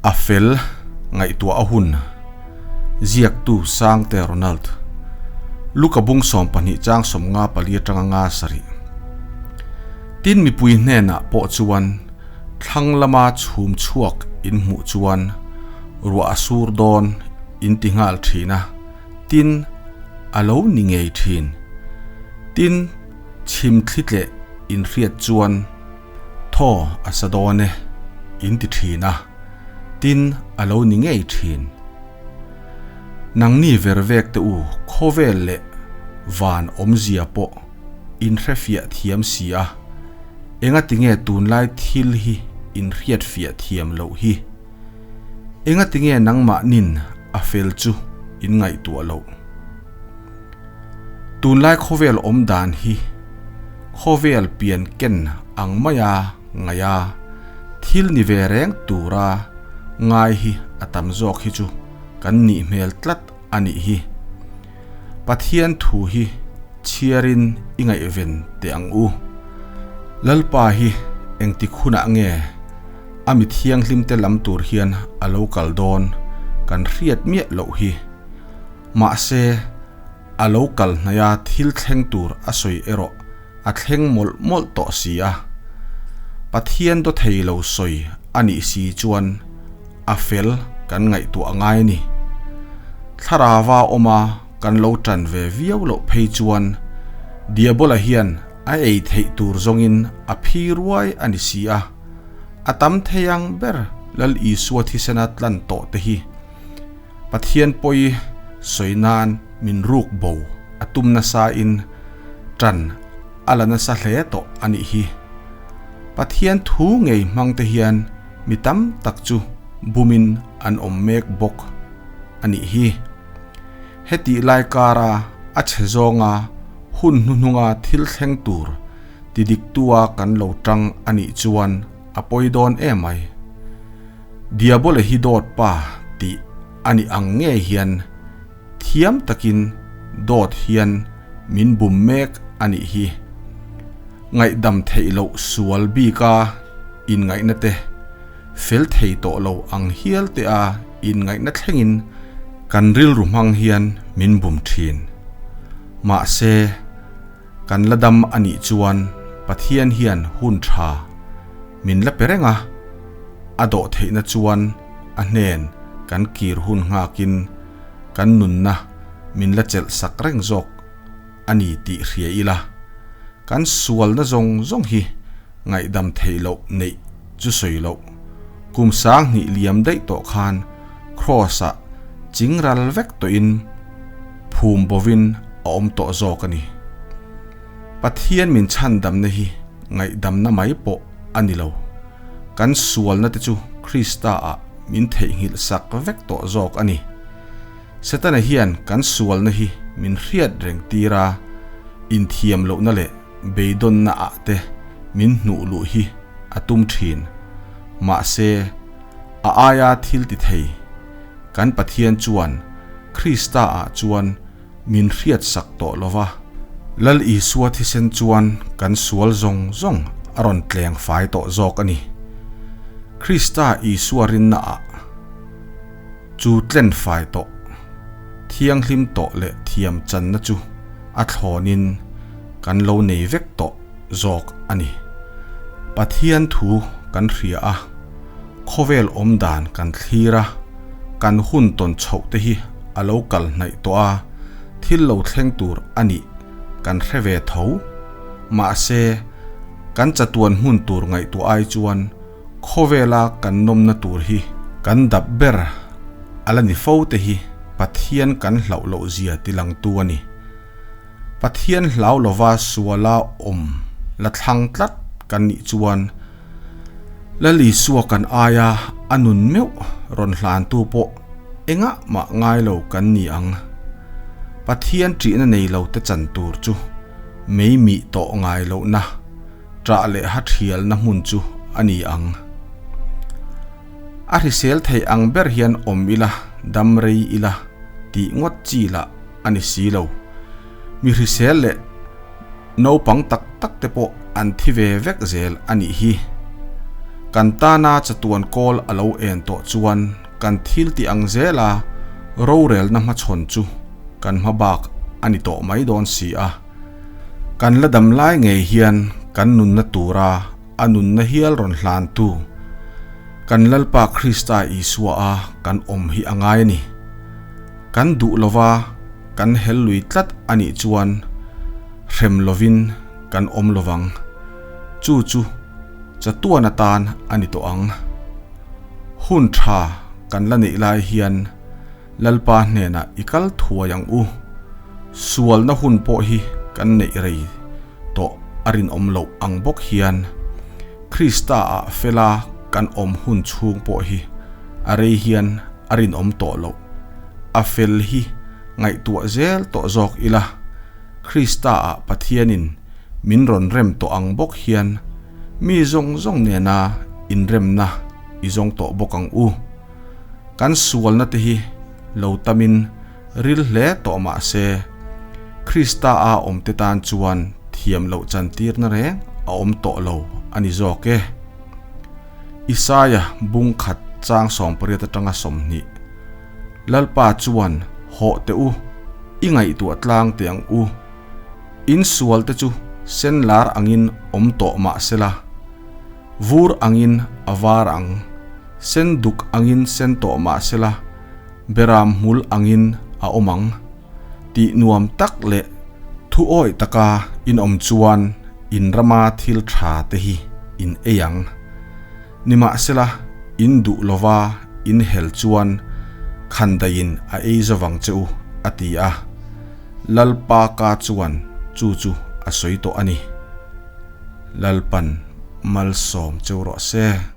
A fel ngaihtuah a hun. Ziaktu Sangte Ronald. Luka bung 12 chang 54 atanga nga sarih. Tin mipui hnenah pawh chuan thlang lama chhum chhuak in hmuh chuan ruah a sur dawn in ti nghal thin a, tin a lo ni ngei thin. Tin chhim thli tleh in hriat chuan Thaw a sa dawn e, in ti thin a, tin a lo ni ngei thin. Nangni ver vek te u khawvel leh van awmzia pawh in hrefiah thiam si a, engatinge tunlai thil hi in hriatfiah thiam loh hi? Engatinge nangmahnin a fel chu in ngaihtuah loh? Tunlai khawvel awm dan hi khawvel pian ken ang maia ngaih a, thil ni ve reng tura ngai hi a tam zawk hi chu kan nih hmel tlat a nih hi. Pathian thu hi chhiarin i ngaihven teh ang u. Lalpa hi engtik hunah nge a mi thianghlimte lam tur hian a lo kal dawn kan hriat miah loh hi. Mahse, a lo kal hnaih a thil thleng tur a sawi erawh a thleng mawlh mawlh tawh si a. Pathian daw thei lo sawi a nih si chuan a fel kan ngaihtuah ngai a ni. Thlarava awma kan lo tan ve viau loh phei chuan Diabola hian a ei theih tur zawngin a phi ruai a ni si a. A tam thei ang ber Lal Isua thisena tlan tawh te hi Pathian pawi sawi nan min ruk bo a tum nasa in tan a la nasa hle tawh a nih hi. Pathian thu ngei hmang te hian mi tam tak chu bumin an awm mek bawk a nih hi. Hetih lai kara a chhe zawnga hun hnuhnunga thil thleng tur ti diktua kan lo tang a nih chuan a pawi dawn emai. Diabole hi dawt pa tih a nih ang ngei hian thiam takin dawt hian min bum mek a nih hi. Ngaihdam theih loh sual bika inngaihna te, fel thei tawh lo ang hial te a inngaihna thlengin kan rilru hmang hian min bum thin. Mahse. Kan la dam a nih chuan Pathian hian hun tha min la pe reng a, a dawh theihna chuan a hnen kan kir hun nghakin kan nunna min la chelh sak reng zawk a ni tih hria ila, kan sualna zawng zawng hi ngaihdam theih loh neih chu sawi loh. Kum 2000 liam daih tawh khan Kraws-ah chingral vek tawhin phum bovin a awm tawh zawk a ni. Pathian min chhandamna hi ngaihdamna mai pawh a ni lo. Kan sualna te chu Krista-ah min theihnghilh sak vek tawh zawk a ni. Setana hian kan sualna hi min hriat reng tir a, inthiam lohna leh beidawnna ah te min hnuh luh hi a tum thin. Mahse, a aia thil ti thei kan Pathian chuan Krista ah chuan min hriat sak tawh lo va. Lal Isua thisen chuan kan sual zawng zawng a rawn tleng fai tawh zawk a ni. Krista Isua rinna ah chu tlen fai tawh, thianghlim tawh leh thiam channa chu a thlawnin kan lo nei vek tawh zawk a ni. Pathian thu kan hria a, khawvel awm dan kan thlir a, kan hun tawn chhoh te hi a lo kal hnaih tawh a, thil lo thleng tur a nih kan hre ve tho. Mahse, kan chatuan hmun tur ngaihtuah ai chuan khawvela kan nawmna tur hi kan dap ber a la ni fo te hi Pathian kan hlauh loh zia tilangtu a ni. Pathian hlau lova suala awm la thlang tlat kan nih chuan Lal Isua kan aia a nun meuh rawn hlantu pawh engah mah ngai lo kan ni ang. Pathian ṭihna nei lo te chan tur chu mei mih tawh ngai lohna ṭah leh ha ṭhialna hmun chu a ni ang. A hrisel thei ang ber hian awm ila, dam rei ila tih ngawt chi lah a ni si lo. Mi hrisel leh naupang tak tak te pawh an thi ve vek zel a nih hi. Kan tana chatuan kawl a lo en tawh chuan kan thil tih ang zela rorelna hmachhawn chu kan hma bak a ni tawh mai dawn si a. Kan la dam lai ngei hian kan nunna tura a nunna hial rawn hlantu kan Lalpa Krista Isua a kan awm hi a ngai a ni. Kan duh lova kan hel lui tlat a nih chuan hrem lovin kan awm lovang. Chu chu chatuan atan a ni tawh ang. Hun tha kan la neih lai hian Lalpa hnenah i kal thuai ang u. Sualna hun pawh hi kan neih rei tawh a rinawm loh ang bawk hian Krista ah fela kan awm hun chhung pawh hi a rei hian a rinawm tawh loh. A fel hi ngaihtuah zel tawh zawk ila Krista ah Pathianin min rawn rem tawh ang bawk hian mi zawng zawng nena inremna i zawng tawh bawk ang u. Kan sualna te hi lo tamin ril hle tawh mah se, Krista a awmte tan chuan thiam loh chantirna reng a awm tawh lo a ni zawk e. Isaia bung khat chang 18 atanga 20 Lalpa chuan hawh teh u, i ngaihtuah tlang teh ang u. In sualte chu sen lar angin awm tawh mah sela, vur angin a var ang, sen duk angin sen tawh mah sela, beram hmul angin a awm ang. Tih nuam tak leh thu awih taka in awm chuan in rama thil tha te hi in ei ang. Nimahsela, in duh lova in hel chuan khandaiin a ei zavang che u, a ti a. Lalpa ka chuan chu chu a sawi tawh a ni. Lalpan malsawm cheu rawh se.